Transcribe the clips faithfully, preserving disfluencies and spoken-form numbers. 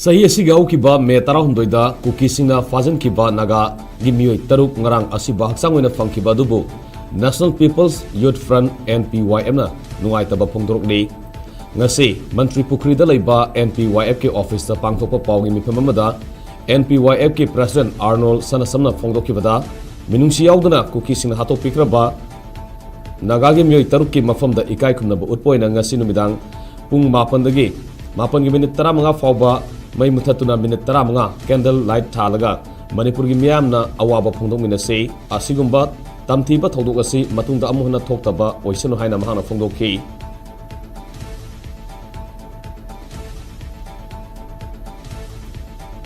ꯆꯍꯤ ꯑꯁꯤꯒꯤ ꯍꯧꯈꯤꯕ ꯃꯦ ꯇꯔꯥꯍꯨꯝꯗꯣꯏꯗ ꯀꯨꯀꯤꯁꯤꯡꯅ ꯐꯥꯖꯤꯟꯈꯤꯕ ꯅꯥꯒꯥꯒꯤ ꯃꯤꯑꯣꯏ ꯇꯔꯨꯛ ꯉꯔꯥꯡ ꯑꯁꯤꯕ ꯍꯛꯆꯥꯡ ꯑꯣꯏꯅ ꯐꯪꯈꯤꯕ ꯑꯗꯨꯕꯨ National People's Youth Front, N P Y F ꯅ ꯅꯨꯡꯉꯥꯏꯇꯕ ꯐꯣꯡꯗꯣꯔꯛꯂꯤ꯫ ꯉꯁꯤ ꯃꯟꯇ꯭ꯔꯤ ꯄꯨꯈ꯭ꯔꯤꯗ ꯂꯩꯕ N P Y F ꯀꯤ ꯑꯣꯐꯤꯁꯇ ꯄꯥꯡꯊꯣꯛꯄ ꯄꯥꯎꯒꯤ ꯃꯤꯐꯝ ꯑꯃꯗ N P Y F ꯀꯤ ꯄ꯭ꯔꯦꯁꯤꯗꯦꯟꯠ ꯑꯥꯔꯅꯣꯜ ꯁꯅꯥꯁꯝꯅ ꯐꯣꯡꯗꯣꯛꯈꯤꯕꯗ, ꯃꯤꯅꯨꯡꯁꯤ ꯌꯥꯎꯗꯅ ꯀꯨꯀꯤꯁꯤꯡꯅ ꯍꯥꯠꯇꯣꯛꯄꯤꯈ꯭ꯔꯕ ꯅꯥꯒꯥꯒꯤ ꯃꯤꯑꯣꯏ ꯇꯔꯨꯛꯀꯤ ꯃꯐꯝꯗ ꯏꯀꯥꯏ ꯈꯨꯝꯅꯕ ꯎꯠꯄ ꯑꯣꯏꯅ ꯉꯁꯤ ꯅꯨꯃꯤꯗꯥꯡ ꯄꯨꯡ ꯃꯥꯄꯟꯗꯒꯤ ꯃꯥꯄꯟꯒꯤ ꯃꯤꯅꯤꯠ ꯇꯔꯥꯃꯉꯥ ꯐꯥꯎꯕ ꯃꯩ ꯃꯨꯊꯠꯇꯨꯅ ꯃꯤꯅꯤꯠ ꯇꯔꯥꯃꯉꯥ candle light ꯊꯥꯜꯂꯒ ꯃꯅꯤꯄꯨꯔꯒꯤ ꯃꯤꯌꯥꯝꯅ ꯑꯋꯥꯕ ꯐꯣꯡꯗꯣꯛꯃꯤꯟꯅꯁꯤ꯫ ꯑꯁꯤꯒꯨꯝꯕ ꯇꯝꯊꯤꯕ ꯊꯧꯗꯣꯛ ꯑꯁꯤ ꯃꯇꯨꯡꯗ ꯑꯃꯨꯛ ꯍꯟꯅ ꯊꯣꯛꯇꯕ ꯑꯣꯏꯁꯅꯨ ꯍꯥꯏꯅ ꯃꯍꯥꯛꯅ ꯐꯣꯡꯗꯣꯛꯈꯤ꯫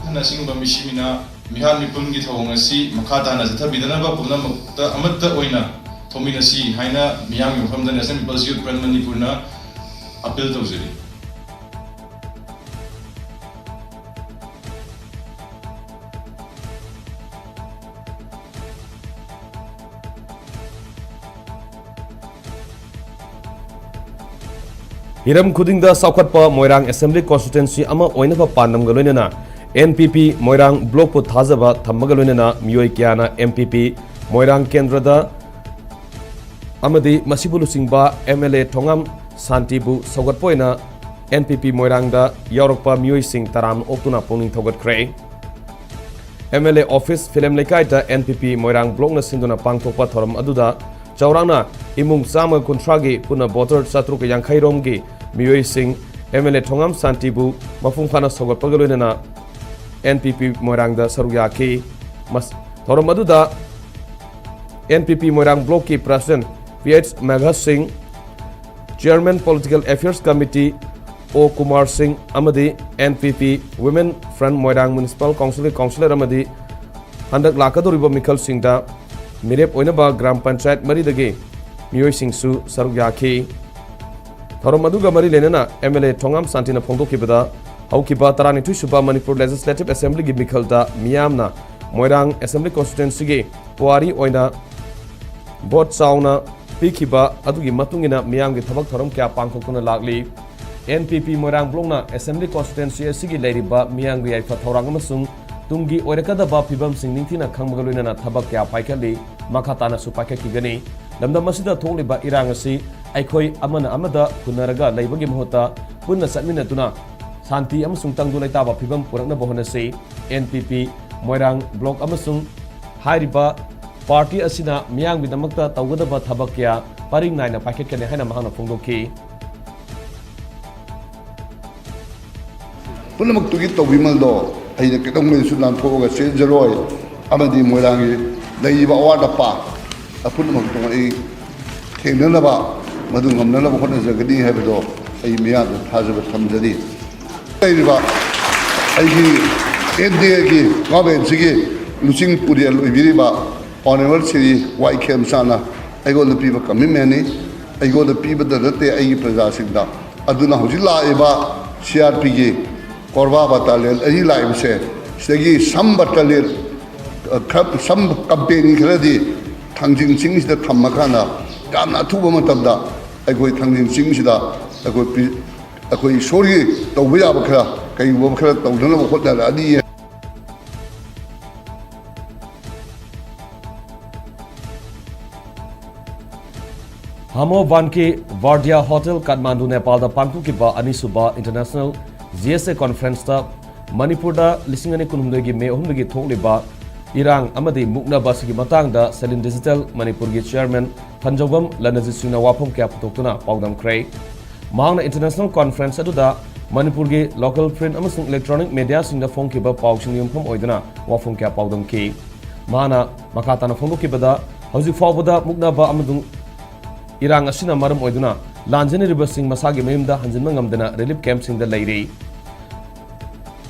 ꯍꯟꯅ ꯑꯁꯤꯒꯨꯝꯕ ꯃꯤꯁꯤꯃꯤꯅ ꯃꯤꯍꯥꯠ ꯃꯤꯄꯨꯟꯒꯤ ꯊꯧꯑꯣꯡ ꯑꯁꯤ ꯃꯈꯥ ꯇꯥꯅ ꯆꯠꯊꯕꯤꯗꯅꯕ ꯄꯨꯝꯅꯃꯛꯇ ꯑꯃꯠꯇ ꯑꯣꯏꯅ ꯊꯣꯛꯃꯤꯟꯅꯁꯤ ꯍꯥꯏꯅ ꯃꯤꯌꯥꯝꯒꯤ ꯃꯐꯝꯗ National People's Youth Front ꯃꯅꯤꯄꯨꯔꯅ ꯑꯥꯄꯤꯜ ꯇꯧꯖꯔꯤ꯫ ꯍꯤꯔꯝ ꯈꯨꯗꯤꯡꯗ ꯆꯥꯎꯈꯠꯄ ꯃꯣꯏꯔꯥꯡ ꯑꯦꯁꯦꯝꯕ꯭ꯂꯤ ꯀꯣꯟꯁꯇꯤꯇ꯭ꯋꯦꯟꯁꯤ ꯑꯃ ꯑꯣꯏꯅꯕ ꯄꯥꯟꯗꯝꯒ ꯂꯣꯏꯅꯅ N P P ꯃꯣꯏꯔꯥꯡ ꯕ꯭ꯂꯣꯛꯄꯨ ꯊꯥꯖꯕ ꯊꯝꯕꯒ ꯂꯣꯏꯅꯅ ꯃꯤꯑꯣꯏ ꯀꯌꯥꯅ N P P ꯃꯣꯏꯔꯥꯡ ꯀꯦꯟꯗ꯭ꯔꯗ ꯑꯃꯗꯤ ꯃꯁꯤꯕꯨ ꯂꯨꯆꯤꯡꯕ M L A ꯊꯣꯉꯥꯝ ꯁꯥꯟꯇꯤꯕꯨ ꯁꯧꯒꯠꯄ ꯑꯣꯏꯅ N P P ꯃꯣꯏꯔꯥꯡꯗ ꯌꯥꯎꯔꯛꯄ ꯃꯤꯑꯣꯏꯁꯤꯡ ꯇꯔꯥꯝꯅ ꯑꯣꯛꯇꯨꯅ ꯄꯨꯛꯅꯤꯡ ꯊꯧꯒꯠꯈ꯭ꯔꯦ꯫ M L A office, film ꯂꯩꯀꯥꯏꯗ N P P ꯃꯣꯏꯔꯥꯡ ꯕ꯭ꯂꯣꯛꯅ ꯁꯤꯟꯗꯨꯅ ꯄꯥꯡꯊꯣꯛꯄ ꯊꯧꯔꯝ ꯑꯗꯨꯗ ꯆꯥꯎꯔꯥꯛꯅ ꯏꯃꯨꯡ ꯆꯥꯝꯃꯒ ꯀꯨꯟꯊ꯭ꯔꯥꯒꯤ ꯄꯨꯟꯅ voter ꯆꯥꯇ꯭ꯔꯨꯛ ꯌꯥꯡꯈꯩ ꯔꯣꯝꯒꯤ ꯃꯤꯑꯣꯏꯁꯤꯡ M L A ꯊꯣꯉꯥꯝ ꯁꯥꯟꯇꯤꯕꯨ ꯃꯄꯨꯡ ꯐꯥꯅ ꯁꯧꯒꯠꯄꯒ ꯂꯣꯏꯅꯅ N P P ꯃꯣꯏꯔꯥꯡꯗ ꯁꯔꯨꯛ ꯌꯥꯈꯤ꯫ ꯃꯁ-, ꯊꯧꯔꯝ ꯑꯗꯨꯗ N P P ꯃꯣꯏꯔꯥꯡ ꯕ꯭ꯂꯣꯛꯀꯤ ꯄ꯭ꯔꯦꯁꯤꯗꯦꯟꯠ P H ꯃꯦꯘꯥ ꯁꯤꯡ, chairman Political Affairs Committee O Kumar ꯁꯤꯡ ꯑꯃꯗꯤ N P P Women Front ꯃꯣꯏꯔꯥꯡ ꯃ꯭ꯌꯨꯅꯤꯁꯤꯄꯥꯜ ꯀꯥꯎꯟꯁꯤꯜꯒꯤ ꯀꯥꯎꯟꯁꯤꯂꯔ ꯑꯃꯗꯤ ꯍꯟꯗꯛ ꯂꯥꯛꯀꯗꯧꯔꯤꯕ ꯃꯤꯈꯜꯁꯤꯡꯗ ꯃꯤꯔꯦꯞ ꯑꯣꯏꯅꯕ ꯒ꯭ꯔꯥꯝ ꯄꯟꯆꯥꯌꯠ ꯃꯔꯤꯗꯒꯤ ꯃꯤꯑꯣꯏꯁꯤꯡꯁꯨ ꯁꯔꯨꯛ ꯌꯥꯈꯤ꯫ ꯊꯧꯔꯝ ꯑꯗꯨꯒ ꯃꯔꯤ ꯂꯩꯅꯅ M L A ꯊꯣꯉꯥꯝ ꯁꯥꯟꯇꯤꯅ ꯐꯣꯡꯗꯣꯛꯈꯤꯕꯗ, ꯍꯧꯈꯤꯕ ꯇꯔꯥꯅꯤꯊꯣꯏ ꯁꯨꯕ ꯃꯅꯤꯄꯨꯔ Legislative Assemblyꯒꯤ ꯃꯤꯈꯜꯗ ꯃꯤꯌꯥꯝꯅ ꯃꯣꯏꯔꯥꯡ Assembly Constituencyꯒꯤ ꯄꯨꯋꯥꯔꯤ ꯑꯣꯏꯅ vote ꯆꯥꯎꯅ ꯄꯤꯈꯤꯕ ꯑꯗꯨꯒꯤ ꯃꯇꯨꯡ ꯏꯟꯅ ꯃꯤꯌꯥꯝꯒꯤ ꯊꯕꯛ ꯊꯧꯔꯝ ꯀꯌꯥ ꯄꯥꯡꯊꯣꯛꯇꯨꯅ ꯂꯥꯛꯂꯤ꯫ ꯑꯦꯟ ꯄꯤ ꯄꯤ ꯃꯣꯏꯔꯥꯡ ꯕ꯭ꯂꯣꯛꯅ ꯑꯦꯁꯦꯝꯕ꯭ꯂꯤ ꯀꯣꯟꯁꯇꯤꯇ꯭ꯋꯦꯟꯁꯤ ꯑꯁꯤꯒꯤ ꯂꯩꯔꯤꯕ ꯃꯤꯌꯥꯝꯒꯤ ꯌꯥꯏꯐ ꯊꯧꯔꯥꯡ ꯑꯃꯁꯨꯡ ꯇꯨꯡꯒꯤ ꯑꯣꯏꯔꯛꯀꯗꯕ ꯐꯤꯕꯝꯁꯤꯡ ꯅꯤꯡꯊꯤꯅ ꯈꯪꯕꯒ ꯂꯣꯏꯅꯅ ꯊꯕꯛ ꯀꯌꯥ ꯄꯥꯏꯈꯠꯂꯤ, ꯃꯈꯥ ꯇꯥꯅꯁꯨ ꯄꯥꯏꯈꯠꯈꯤꯒꯅꯤ꯫ ꯂꯝꯗꯝ ꯑꯁꯤꯗ ꯊꯣꯛꯂꯤꯕ ꯏꯔꯥꯡ ꯑꯁꯤ ꯑꯩꯈꯣꯏ ꯑꯃꯅ ꯑꯃꯗ ꯍꯨꯟꯅꯔꯒ ꯂꯩꯕꯒꯤ ꯃꯍꯨꯠꯇ ꯄꯨꯟꯅ ꯆꯠꯃꯤꯟꯅꯗꯨꯅ ꯁꯥꯟꯇꯤ ꯑꯃꯁꯨꯡ ꯇꯪꯗꯨ ꯂꯩꯇꯥꯕ ꯐꯤꯕꯝ ꯄꯨꯔꯛꯅꯕ ꯍꯣꯠꯅꯁꯤ꯫ ꯑꯦꯟ ꯄꯤ ꯄꯤ ꯃꯣꯏꯔꯥꯡ ꯕ꯭ꯂꯣꯛ ꯑꯃꯁꯨꯡ ꯍꯥꯏꯔꯤꯕ ꯄꯥꯔꯇꯤ ꯑꯁꯤꯅ ꯃꯤꯌꯥꯝꯒꯤꯗꯃꯛꯇ ꯇꯧꯒꯗꯕ ꯊꯕꯛ ꯀꯌꯥ ꯄꯔꯤꯡ ꯅꯥꯏꯅ ꯄꯥꯏꯈꯠꯀꯅꯤ ꯍꯥꯏꯅ ꯃꯍꯥꯛꯅ ꯐꯣꯡꯗꯣꯛꯈꯤ꯫ ꯄꯨꯝꯅꯃꯛꯇꯨꯒꯤ ꯇꯧꯕꯤꯃꯜꯗꯣ ꯑꯩꯅ ꯀꯩꯗꯧꯉꯩꯗꯁꯨ ꯂꯥꯟꯊꯣꯛꯑꯒ ꯆꯦꯟꯖꯔꯣꯏ, ꯑꯃꯗꯤ ꯃꯣꯏꯔꯥꯡꯒꯤ ꯂꯩꯔꯤꯕ ꯑꯋꯥꯠ ꯑꯄꯥ ꯄꯨꯝꯅꯃꯛꯇꯣ ꯑꯩ ꯊꯦꯡꯅꯅꯕ, ꯃꯗꯨ ꯉꯝꯅꯅꯕ ꯍꯣꯠꯅꯖꯒꯅꯤ ꯍꯥꯏꯕꯗꯣ ꯑꯩ ꯃꯤꯌꯥꯝꯗ ꯊꯥꯖꯕ ꯊꯝꯖꯔꯤ꯫ ꯂꯩꯔꯤꯕ ꯑꯩꯒꯤ ꯑꯦꯟ ꯗꯤ ꯑꯦꯒꯤ ꯒꯚꯔꯟꯃꯦꯟꯁꯤꯒꯤ ꯂꯨꯆꯤꯡ ꯄꯨꯔꯦꯜ ꯑꯣꯏꯕꯤꯔꯤꯕ ꯑꯣꯅꯔꯦꯕꯜ ꯁ꯭ꯔꯤ ꯋꯥꯏ ꯈꯦꯝꯆꯥꯟꯅ ꯑꯩꯉꯣꯟꯗ ꯄꯤꯕ ꯀꯃꯤꯠꯃꯦꯟꯅꯤ꯫ ꯑꯩꯉꯣꯟꯗ ꯄꯤꯕꯗ ꯅꯠꯇꯦ, ꯑꯩꯒꯤ ꯄ꯭ꯔꯖꯥꯁꯤꯡꯗ꯫ ꯑꯗꯨꯅ ꯍꯧꯖꯤꯛ ꯂꯥꯛꯏꯕ ꯁꯤ ꯑꯥꯔ ꯄꯤꯒꯤ ꯀꯣꯔꯕꯥ ꯕꯠꯇꯥꯂꯤꯌꯟ ꯑꯅꯤ ꯂꯥꯛꯏꯕꯁꯦ, ꯁꯤꯗꯒꯤ ꯁꯝ ꯕꯠꯇꯥꯂꯤꯌꯟ, ꯑ, ꯈꯔ, ꯁꯝ ꯀꯝꯄꯦꯅꯤ ꯈꯔꯗꯤ ꯊꯥꯡꯖꯤꯡ ꯆꯤꯡꯁꯤꯗ ꯊꯝꯃꯀꯥꯟꯗ ꯌꯥꯝꯅ ꯑꯊꯨꯕ ꯃꯇꯝꯗ ꯑꯩꯈꯣꯏ ꯊꯥꯡꯖꯤꯡ ꯆꯤꯡꯁꯤꯗ ꯑꯩꯈꯣꯏ ꯄꯤ-, ꯑꯩꯈꯣꯏ ꯏꯁꯣꯔꯒꯤ ꯇꯧꯕ ꯌꯥꯕ ꯈꯔ, ꯀꯩꯒꯨꯝꯕ ꯈꯔ ꯇꯧꯅꯅꯕ ꯍꯣꯠꯅꯔꯛꯑꯅꯤ꯫ ꯍꯥꯃꯣ ꯚꯥꯟꯀꯤ ꯚꯥꯔꯗꯤꯌꯥ ꯍꯣꯇꯦꯜ, ꯀꯥꯊꯃꯥꯟꯗꯨ, ꯅꯦꯄꯥꯜꯗ ꯄꯥꯡꯊꯣꯛꯈꯤꯕ ꯑꯅꯤꯁꯨꯕ ꯏꯟꯇꯔꯅꯦꯁꯅꯦꯜ ꯖꯤ ꯑꯦꯁ ꯑꯦ ꯀꯣꯟꯐꯔꯦꯟꯁꯇ ꯃꯅꯤꯄꯨꯔꯗ ꯂꯤꯁꯤꯡ ꯑꯅꯤ ꯀꯨꯟꯍꯨꯝꯗꯣꯏꯒꯤ ꯃꯦ ꯑꯍꯨꯝꯗꯒꯤ ꯊꯣꯛꯂꯤꯕ ꯏꯔꯥꯡ ꯑꯃꯗꯤ ꯃꯨꯛꯅꯕ ꯑꯁꯤꯒꯤ ꯃꯇꯥꯡꯗ ꯁꯦꯂꯤꯟ ꯗꯤꯖꯤꯇꯦꯜ ꯃꯅꯤꯄꯨꯔꯒꯤ ꯆꯤꯌꯔꯃꯦꯟ ꯊꯟꯖꯧꯕꯝ ꯂꯅꯖꯤꯠ ꯁꯤꯡꯅ ꯋꯥꯐꯝ ꯀꯌꯥ ꯄꯨꯊꯣꯛꯇꯨꯅ ꯄꯥꯎꯗꯝꯈ꯭ꯔꯦ꯫ ꯃꯍꯥꯛꯅ ꯏꯟꯇꯔꯅꯦꯁꯅꯦꯜ ꯀꯣꯟꯐꯔꯦꯟꯁ ꯑꯗꯨꯗ ꯃꯅꯤꯄꯨꯔꯒꯤ ꯂꯣꯀꯦꯜ ꯄ꯭ꯔꯤꯟꯠ ꯑꯃꯁꯨꯡ ꯏꯂꯦꯛꯇ꯭ꯔꯣꯅꯤꯛ ꯃꯦꯗꯤꯌꯥꯁꯤꯡꯗ ꯐꯣꯡꯈꯤꯕ ꯄꯥꯎꯁꯤꯡ ꯌꯨꯝꯐꯝ ꯑꯣꯏꯗꯨꯅ ꯋꯥꯐꯝ ꯀꯌꯥ ꯄꯥꯎꯗꯝꯈꯤ꯫ ꯃꯍꯥꯛꯅ ꯃꯈꯥ ꯇꯥꯅ ꯐꯣꯡꯗꯣꯛꯈꯤꯕꯗ, ꯍꯧꯖꯤꯛ ꯐꯥꯎꯕꯗ ꯃꯨꯛꯅꯕ ꯑꯃꯁꯨꯡ ꯏꯔꯥꯡ ꯑꯁꯤꯅ ꯃꯔꯝ ꯑꯣꯏꯗꯨꯅ ꯂꯥꯟꯖꯦꯟꯅꯔꯤꯕꯁꯤꯡ ꯃꯁꯥꯒꯤ ꯃꯌꯨꯝꯗ ꯍꯟꯖꯤꯟꯕ ꯉꯝꯗꯅ ꯔꯤꯂꯤꯐ ꯀꯦꯝꯞꯁꯤꯡꯗ ꯂꯩꯔꯤ꯫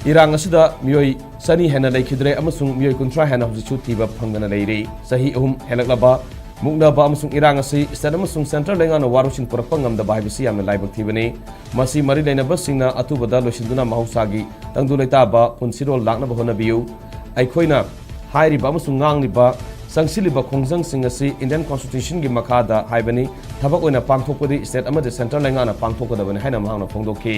ꯏꯔꯥꯡ ꯑꯁꯤꯗ ꯃꯤꯑꯣꯏ ꯆꯅꯤ ꯍꯦꯟꯅ ꯂꯩꯈꯤꯗ꯭ꯔꯦ ꯑꯃꯁꯨꯡ ꯃꯤꯑꯣꯏ ꯀꯨꯟꯊ꯭ꯔꯥ ꯍꯦꯟꯅ ꯍꯧꯖꯤꯛꯁꯨ ꯊꯤꯕ ꯐꯪꯗꯅ ꯂꯩꯔꯤ꯫ ꯆꯍꯤ ꯑꯍꯨꯝ ꯍꯦꯜꯂꯛꯂꯕ ꯃꯨꯛꯅꯕ ꯑꯃꯁꯨꯡ ꯏꯔꯥꯡ ꯑꯁꯤ ꯁ꯭ꯇꯦꯠ ꯑꯃꯁꯨꯡ ꯁꯦꯟꯇ꯭ꯔꯦꯜ ꯂꯩꯉꯥꯛꯅ ꯋꯥꯔꯣꯏꯁꯤꯟ ꯄꯨꯔꯛꯄ ꯉꯝꯗꯕ ꯍꯥꯏꯕꯁꯤ ꯌꯥꯝꯅ ꯂꯥꯏꯕꯛ ꯊꯤꯕꯅꯤ꯫ ꯃꯁꯤ ꯃꯔꯤ ꯂꯩꯅꯕꯁꯤꯡꯅ ꯑꯊꯨꯕꯗ ꯂꯣꯏꯁꯤꯟꯗꯨꯅ ꯃꯍꯧꯁꯥꯒꯤ ꯇꯪꯗꯨ ꯂꯩꯇꯥꯕ ꯄꯨꯟꯁꯤꯔꯣꯜ ꯂꯥꯛꯅꯕ ꯍꯣꯠꯅꯕꯤꯌꯨ꯫ ꯑꯩꯈꯣꯏꯅ ꯍꯥꯏꯔꯤꯕ ꯑꯃꯁꯨꯡ ꯉꯥꯡꯂꯤꯕ ꯆꯪꯁꯤꯜꯂꯤꯕ ꯈꯣꯡꯖꯪꯁꯤꯡ ꯑꯁꯤ Indian Constitution ꯒꯤ ꯃꯈꯥꯗ ꯍꯥꯏꯕꯅꯤ꯫ ꯊꯕꯛ ꯑꯣꯏꯅ ꯄꯥꯡꯊꯣꯛꯄꯗꯤ state ꯑꯃꯗꯤ central ꯂꯩꯉꯥꯛꯅ ꯄꯥꯡꯊꯣꯛꯀꯗꯕꯅꯤ ꯍꯥꯏꯅ ꯃꯍꯥꯛꯅ ꯐꯣꯡꯗꯣꯛꯈꯤ꯫